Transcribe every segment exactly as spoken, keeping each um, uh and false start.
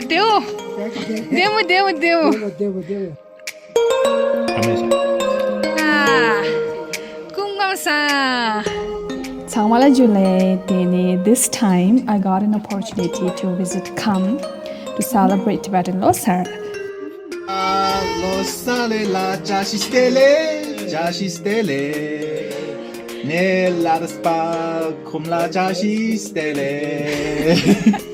བདེ་མོ། བདེ་མོ། བདེ་མོ། བདེ་མོ། བདེ་མོ། བདེ་མོ། ཨ། སྐུ་ངོ་། ཚང་མ་ལ་ཇུ་ལེ། དེ་ནས་this time I got an opportunity to visit Kham to celebrate Tibetan Losar. ལོ་གསར་ལ་བཀྲ་ཤིས་བདེ་ལེགས། བཀྲ་ཤིས་བདེ་ལེགས། ངའི་བླ་རབས་པ་ཁོམ་ལ་བཀྲ་ཤིས་བདེ་ལེགས།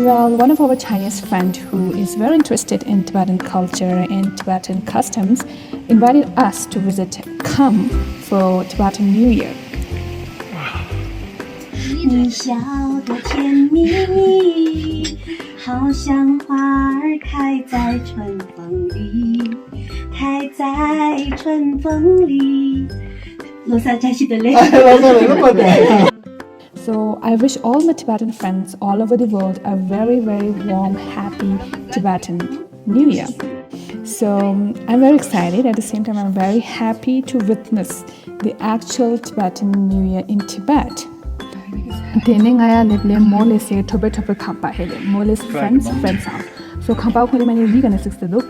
Well, one of our Chinese friend who is very interested in Tibetan culture and Tibetan customs invited us to visit Kham for Tibetan New Year. 你笑得甜蜜蜜，好像花儿开在春风里，开在春风里。 So I wish all my Tibetan friends all over the world a very, very warm, happy Tibetan New Year. So, um, I'm very excited. At the same time, I'm very happy to witness the actual Tibetan New Year in Tibet. དེ་ནས་ང་ཡ་ལེབ་ལེ་མོ་ལེ་སེ་ཐོབ་པའི་ཐོབ་པའི་ཁམ་པ་ཧེ་ལེ་མོ་ལེ་friends, friends. So ཁམ་པ་ཁོ་ནི་མ་ནི་རི་ག་ནས་སིག་སེ་དུག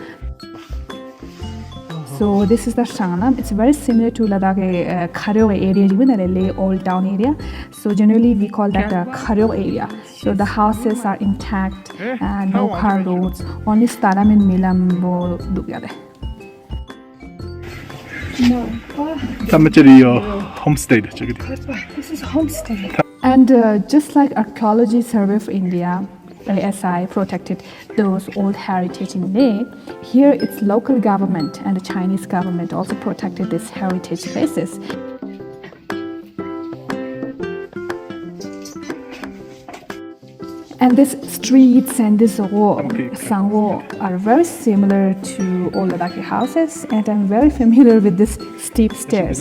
So this is the Sanglam. It's very similar to Ladakh, uh, Kharyo area, even the Leh old town area. So generally we call that the Kharyo area. So the houses are intact and no car roads. Only Stalam and Milam bo duk yade. Tamachari yo homestay da chagidi. This is homestay. And uh, just like Archaeology Survey of India, A S I protected those old heritage in Leh, here its local government and the Chinese government also protected these heritage places. And these streets and this wall, sangwo, are very similar to old Ladakhi houses, and I'm very familiar with these steep stairs.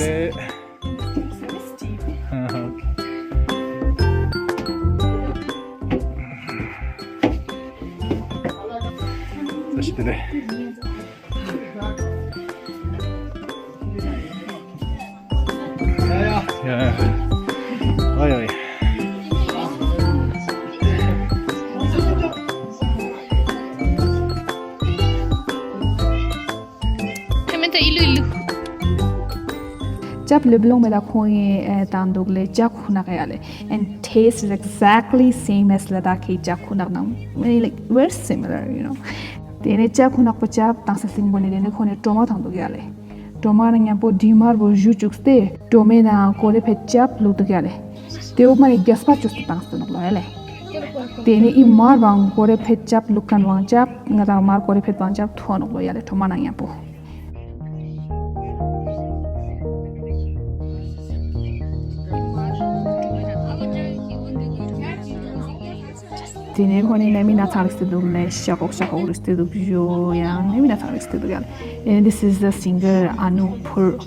ཅབ་ལུབ་ལོང་མེ་ལ་ཁོང་ཡེ་ཨེ་དང་འདུག་ལེ་ཅག་ཁུ་ནག་ཡ་ལེ། And taste is exactly same as Ladakhi ཅག་ཁུ་ནག་ནང་། Very, like, very similar, you know. དེ་ནས་ཅག་ཁུ་ནག་པོ་ཅབ་དང་ས་སིང་པོ་ནི་དེ་ནས་ཁོང་ནས་གྲོ་མ་དང་འདུག་ཡ་ལེ། གྲོ་མ་ནང་མཉམ་པོ་འབྲི་མར་པོ་བཞུ་བཅུག་སྟེ་གྲོ་མའི་ནང་ཀོ་རེ་ཕེ་ཅབ་ལུག་འདུག་ཡ་ལེ། དེ་འོག་མ་ནི་རྒྱ་སྤ་བཅུག་སྟེ་དང་སྟེ་ནོག་ལོ་ཡ་ལེ། དེ་ནས་ཨི་མར་བང་ཀོ་རེ་ཕེ་ཅབ་ལུག་ཁན་བང་ཅབ་ང་དང་མར་ཀོ་རེ་ཕེ་བང་ཅབ་ཐོ་ནོག་ལོ་ཡ་ལེ་གྲོ་མ་ནང་མཉམ་པོ། དེ་ནས་ཁོ་ནི་ནམ་མི་ན་ཚང་རིགས་སུ་འདུག་ལས་ཤ་ཁོག་ཤ་ཁོག་རིགས་སུ་འདུག་བཞོ་ཡང་ནམ་མི་ན་ཚང་རིགས་སུ་འདུག་ཡང་། And this is the singer Anup Pur.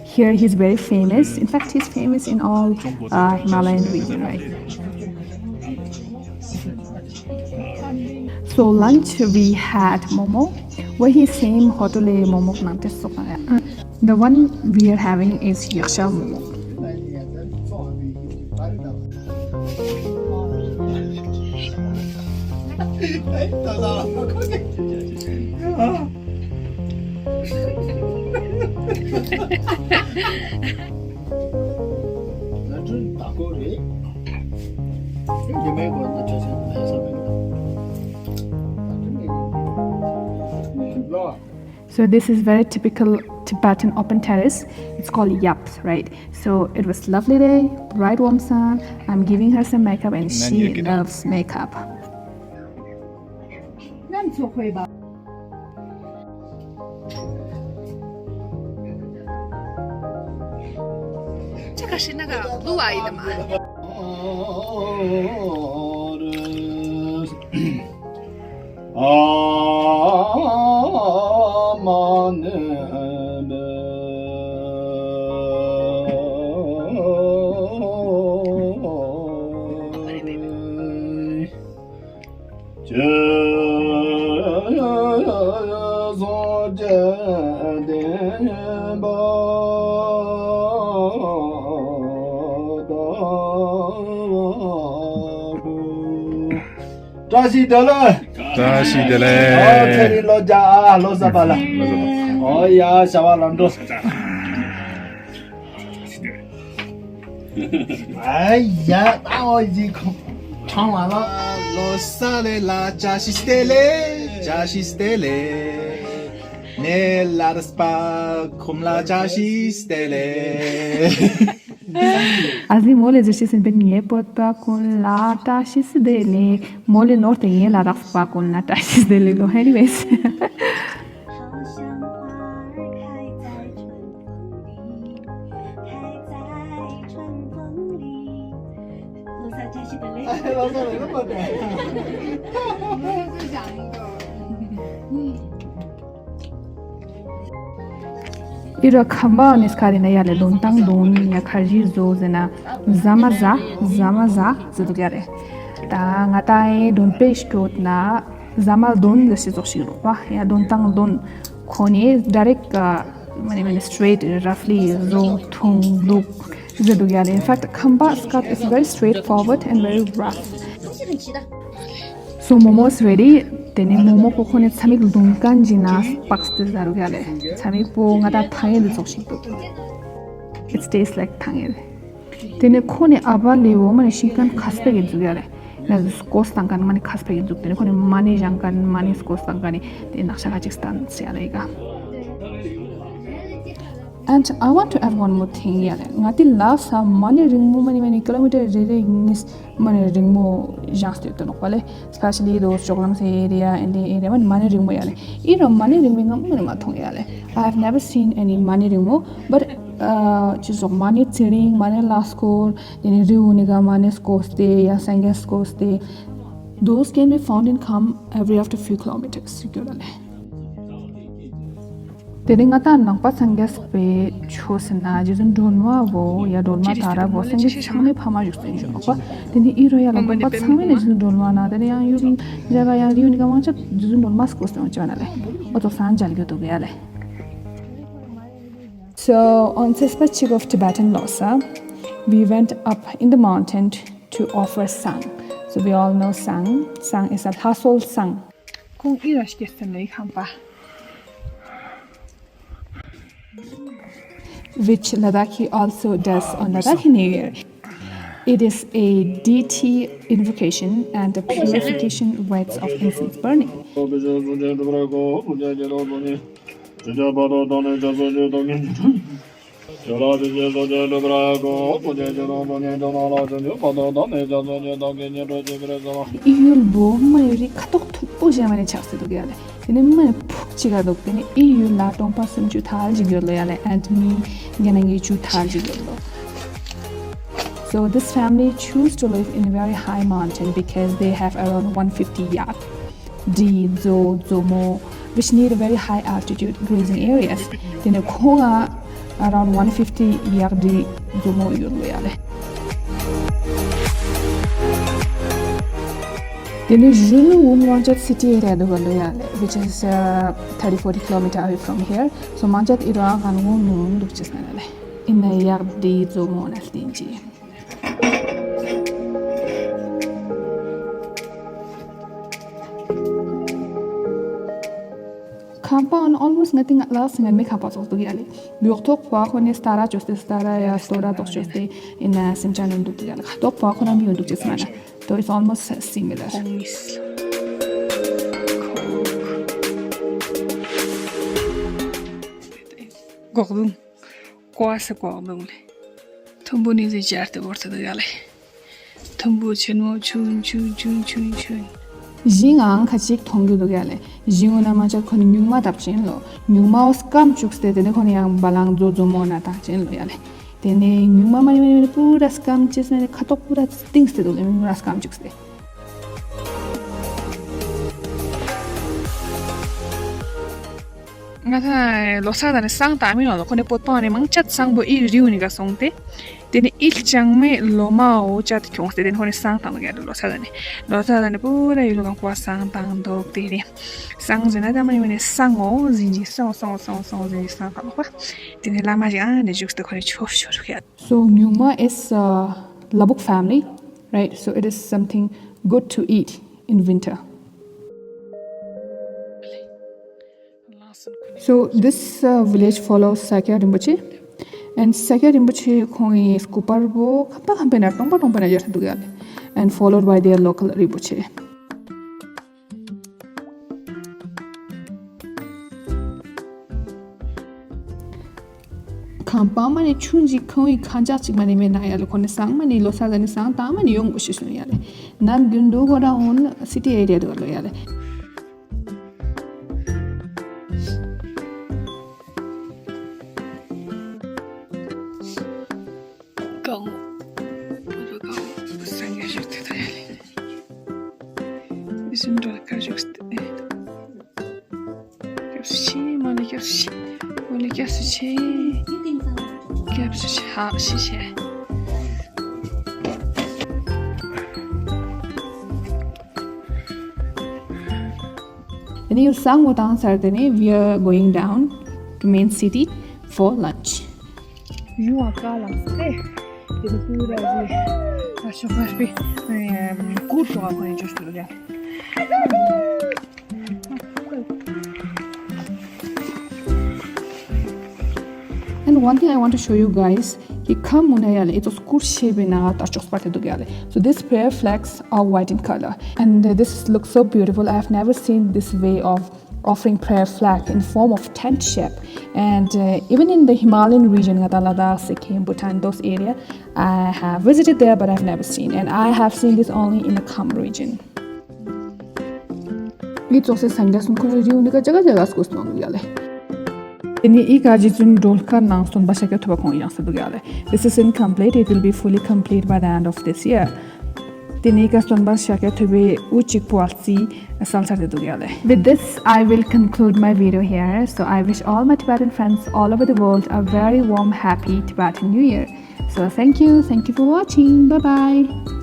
Here he's very famous. In fact, he's famous in all uh, Himalayan region, right? So lunch we had momo. Where he same hotel e momo nang test so kaya. The one we are having is yaksha momo. So this is very typical Tibetan open terrace. It's called yaps, right? So it was lovely day, bright warm sun. I'm giving her some makeup and she loves makeup. བཀྲ་ཤིས་བདེ་ལེགས། བཀྲ་ཤིས་བདེ་ལེགས། ཨོ་ཚེ་རིང་ལོ་བརྒྱ། ཨ་ལོ་གསར་པ་ལ། ལོ་གསར་པ། ཨོ་ཡ་ཤ་བ་ལམ་འགྲོ། ཨ་ཡ་ཨོ་ཡི་ཁོ་ཁྲང་བ་ལ། ལོ་གསར་ལེ་ལ་བཀྲ་ཤིས་བདེ་ལེགས། བཀྲ་ཤིས་བདེ་ལེགས། ནེ་ལ་ར་སྤ་ཁོམ་ལ་བཀྲ་ཤིས་བདེ་ལེགས། ཨ་ཟི་མོ་ལེ་ཛི་ཤི་སིན་པེན་ངེ་པོ་ཏ་ཁོན་ལ་བཀྲ་ཤིས་བདེ་ལེགས། མོ་ལེ་ནོར་ཏེ་ངེ་ལ་རག་སྤ་ཁོན་ལ་བཀྲ་ཤིས་བདེ་ལེགས་དོ། Anyways། ཨི་རོ་ཁམ་པ་ཨོ་ནི་སྐ་རི་ན་ཡ་ལེ་དོན་ཏང་དོན་ཡ་ཁ་རི་ཟོ་ཟེ་ན་ཟ་མ་ཟ་ཟ་མ་ཟ་ཟེ་དུ་ག་རེ། ད་ང་ཏང་ཨེ་དོན་པེ་ཤ་ཀོད་ན་ཟ་མ་དོན་ཟེ་ཤི་ཟོག་ཤིག་རོག་པ་ཡ་དོན་ཏང་དོན་ཁོ་ནི་direct མ་ནི་མ་ནི་straight roughly ཟོ་ཐུང་ལུག་ཟེ་དུ་ག་རེ། In fact ཁམ་པ་སྐད is very straightforward and very rough. So momos ready. དེ་ནས་མོ་མོ་ཁོ་ཁོ་ནས་ཚ་མིག་ལྡུང་མཁན་གྱི་ན་སྤགས་ཏེ་ཟ་རུ་ག་ལེ། ཚ་མིག་པོ་ང་ད་ཐང་ཡེ་འདི་ཚོགས་ཤིག་འདུག It tastes like ཐང་ཡེ། དེ་ནས་ཁོ་ནས་ཨ་བ་ལེ་འོ་མ་ནས་ཤིང་མཁན་ཁ་སྤེ་གི་འཛུགས་ཡ་ལེ། ན་སྐོས་བཏང་མཁན་མ་ནས་ཁ་སྤེ་གི་འཛུགས། དེ་ནས་ཁོ་ནས་མ་ནས་བཞེངས་མཁན་མ་ནས་སྐོས་བཏང་མཁན་ནི་དེ་ནག་ཤ་ཁ་ཅིག་སྟན་ཟེ་ཡ་ལེ་ག And I want to add one more thing. ཡ་ལེ་ང་དེ་ལ་ས་མ་ནི་རིང་མོ་མ་ནི་མ་ནི་ཀི་ལོ་མི་ཊར་རེ་རེ་ངིས་མ་ནི་རིང་མོ་བཞེངས་སྟེ་ཡོད་དོ་ནོག་པ་ལེ། Especially those Choglam say area and the area མ་ནི་མ་ནི་རིང་མོ་ཡ་ལེ། ཨི་རོ་མ་ནི་རིང་མོ་ང་མ་ནི་མ་མཐོང་ཡ་ལེ། I have never seen any མ་ནི་རིང་མོ། But ཅི་ཟོག་མ་ནི་ཚེ་རིང་མ་ནི་ལ་སྐོར་དེ་ནི་རི་བོ་ནི་ག་མ་ནི་སྐོར་སྟེ་ཡ་སེང་གེ་སྐོར་སྟེ། Those can be found in Kham every after few kilometers. དེ་ནི་ང་ད་ནང་པ་སངས་རྒྱས་པའི་ཆོས་ཟེར་ན་རྗེ་བཙུན་སྒྲོལ་མ་བོ་ཡ་སྒྲོལ་མ་དར་བོ་སངས་རྒྱས་ཚང་མའི་ཕ་མ་བཞུགས་སྟེ་བཞུགས་པ། དེ་ནི་ཨི་རོ་ཡ་ལ་ནང་པ་ཚང་མའི་ནི་རྗེ་བཙུན་སྒྲོལ་མ་ན་དེ་ནི་ཡང་ཡུལ་རྒྱ་ག་ཡང་རིའུ་ནི་ག་མང་ཆ་རྗེ་བཙུན་སྒྲོལ་མ་སྐོར་སྟེ་ཡོང་ཆ་ན་ལེ། ཨོ་ཚོགས་སང་མཇལ་རྒྱུ་འདུག་ཡ་ལེ། So on Sespa Chik of Tibetan Lhasa, we went up in the mountain to offer sang. So we all know sang. Sang is a household sang. ཁོང་ཨི་ར་ཤི་ཀེ་སན་ལེ་ཁམ་པ། Which Ladakhi also does on Ladakhi New Year. It is a deity invocation and a purification rites of incense burning. ཨི་ཡུལ་བོ་མ་ཡུལ་རི་ཁ་ཐོག་མཐུག་པོ་ཞེ་མ་ནས་ཆགས་སྲིད་འདུག་ཡ་ལེ། དེ་ནས་མ་ནས་ཕུག་ཅིག་ག་འདུག་དེ་ནས་ཨི་ཡུལ་ལ་གྲོང་པ་སུམ་ཅུ་ཐལ་ཅིག་ཡོད་ལོ་ཡ་ལེ། And མི་བརྒྱ་ན་ཉི་ཤུ་ཐལ་ཅིག་ཡོད་ལོ། So this family choose to live in a very high mountain because they have around one fifty yak. Di, Zo, Zomo, which need a very high altitude grazing areas. དེ་ནས་ཁོང་ང་around one fifty ཡག་Di, Zomo ཡོད་ལོ་ཡ་ལེ། དེ་ནས་གཞོན་ནུ་འུ་མང་ཅད་city area དུ་ག་ལོ་ཡ་ལེ། Which is uh, thirty forty kilometer away from here. So མང་ཅད་ཨི་རོ་ཨ་ག་ནུ་འུ་ནུ་འདུག་ཅེས་ན་ལེ། ཨི་ན་ཡག་Di, Zomo ན་སྟེན་ཅི། ཁམ་པ་ཨོན་almost ང་ཏི་ང་ལ་སི་ངན་མི་ཁམ་པ་ཙོགས་འདུག་ཡ་ལེ། ཡོག་ཐོག་པ་ཁོ་ནི་སྟ་ར་ཅོས་ཏེ་སྟ་ར་ཡ་སྟོ་ར་ཏོག་ཅོས་ཏེ་ཨི་ན་སིམ་ཅ་ནུ་འདུག་ཡ་ལེ། ཁ་ཐོག་པ་ཁོ་ན་མི་འདུག་ཅེས་མ་ན། So it's almost similar. གོག་དུང་། ཀོ་ཨ་སི་གོག་དུང་ལེ། ཐུམ་བུ་ནི་ཟི་ཅར་ཏེ་བོར་ཏེ་འདུག་ཡ་ལེ། ཐུམ་བུ་ཆེན་མོ་ཆུན་ཆུན་ཆུན་ཆུན་ཆུན། ཞིང་ཨང་ཁ་ཅིག་མཐོང་རྒྱུ་འདུག་ཡ་ལེ། ཞིང་འོ་ན་མ་ཅག་ཁོ་ནི་ཉུང་མ་བཏབ་ཅིན་ལོ། ཉུང་མ་འོ་སྐམ་བཅུག་སྟེ་དེ་ནས་ཁོ་ནི་ཡང་བ་ལང་ཛོ་ཛོ་མོ་ན་བཏང་ཅིན་ལོ་ཡ་ལེ། དེ་ནས་ཉུང་མ་མ་ནི་མ་ནི་མ་ནི་པུ་ར་སྐམ་ཅེས་ན་ནི་ཁ་ཐོག་པུ་ར་ཏིང་སྟེ་འདུག་ལེ། ཉུང་ར་སྐམ་བཅུག་སྟེ། ང་ད་ལོ་སར་ད་ནི་སང་ད་མི་ནོ་ལོ། ཁོ་ནི་པོ་ཏོ་ནི་མང་ཅད་སང་པོ་ཨི་རིའུ་ནི་ག་སོང་སྟེ། དེ་ནས་ཨི་ལྕང་མའི་ལོ་མའོ་ཅ་དེ་ཁྱོངས་ཏེ་དེ་ནས་ཁོ་ནས་བསང་བཏང་ལ་ག་རེ་ལོ་ཚ་ད་ནས་ལོ་ཚ་ད་ནས་པུ་ར་ཡུལ་ལོང་པ་བསང་བཏང་འདུག་དེ་རེད། བསང་ཟེར་ན་ད་མ་ཡོང་ནས་བསང་ངོ་ཟིན་གྱི་བསང་བསང་བསང་བསང་ཟིན་གྱི་བསང་བཏང་ལོ་པ། དེ་ནས་བླ་མ་ཞིག་ཨ་ནས་བཞུགས་ཏེ་ཁོ་ནས་ཆོ་ཆོ་རུ་ཁ། So ཉུང་མ is a Labuk family, right? So it is something good to eat in winter. So this uh, village follows Sakya Rinpoche, and Sakya Rinpoche ཁོང་གི་སྐུ་པར་པོ་ཁམ་པ་ཁམ་པའི་ནང་སྟོང་པ་སྟོང་པའི་ནང་ཡོད་ས་འདུག་ཡ་ལེ། And followed by their local Rinpoche. ཁང་པ་མ་ནི་ཆུང་ཅིག་ཁང་བའི་ཁང་ཅག་ཅིག་མ་ནི་མེད་ན་ཡ་ལེ། ཁོ་ནི་བསང་མ་ནི་ལོ་གསར་ཟ་ནི་བསང་བཏང་མ་ནི་ཡོང་དགོས་ཤེས་སོང་ཡ་ལེ། ནམ་རྒྱུན་དུ་ཁོ་རང་འོན་city area དུ་ལོ་ཡ་ལེ། ཀའོ། བོད་པ་ཀའོ། སངས་རྒྱས་ཞིག་ཐུག་ཐུག་ཡ་ལེ། ཨི་སུན་འགྲོ་ལ་ཁ་ཞིག་སྟེ། སྐྱབས་སུ་མཆི། མོ་ལ་སྐྱབས་སུ་མཆི། མོ་ལ་སྐྱབས་སུ་མཆི། སྐྱབས་སུ་མཆི། ཧ་ཤི་ཤི། དེ་ནས་བསང་ངོ་བཏང་ཚར། དེ་ནས་we are going down to main city for lunch. ཡུ་ཨ་ཀ་ལ་སེ། དེ་ནས་པུ་ར་ཟི་ཨ་ཤོ་ཁ་པི་ཀུར་ཏོ་ཨ་ཁོ་ནས་ཇུས་ཏུ་རྒྱ། And one thing I want to show you guys, ཁམས་མུ་ན་ཡ་ལེ། ཨི་ཙོ་སྐུར་ཤེས་པའི་ནང་དར་ལྕོག་སྤར་ཏེ་འདུག་ཡ་ལེ། So these prayer flags are white in color, and uh, this looks so beautiful. I have never seen this way of offering prayer flag in form of tent shape. And uh, even in the Himalayan region, Ngata, Ladakh, Sikkim, Bhutan, those areas, I have visited there, but I've never seen. And I have seen this only in the Kham region. ཨི་ཙོག་སེ་སངས་རྒྱས་སུན་ཁོ་རི་རིའུ་ནི་ཀ་ཅ་ག་ཅ་ག་སྐུ་སྟོང་ཡ་ལེ། དེ་ནི་ཨི་ཀ་རྗེ་བཙུན་སྒྲོལ་དཀར་ནང་སྟོན་པ་ཤཱཀྱ་ཐུབ་པ་ཁོང་ཡང་ས་འདུག་ཡ་ལེ། This is incomplete. It will be fully complete by the end of this year. དེ་ནི་ཨི་ཀ་སྟོན་པ་ཤཱཀྱ་ཐུབ་པའི་དབུ་གཅིག་པོ་ཨལ་ཙི་སལ་ཚར་ཏེ་འདུག་ཡ་ལེ། With this, I will conclude my video here. So I wish all my Tibetan friends all over the world a very warm, happy Tibetan New Year. So thank you, thank you for watching. Bye bye.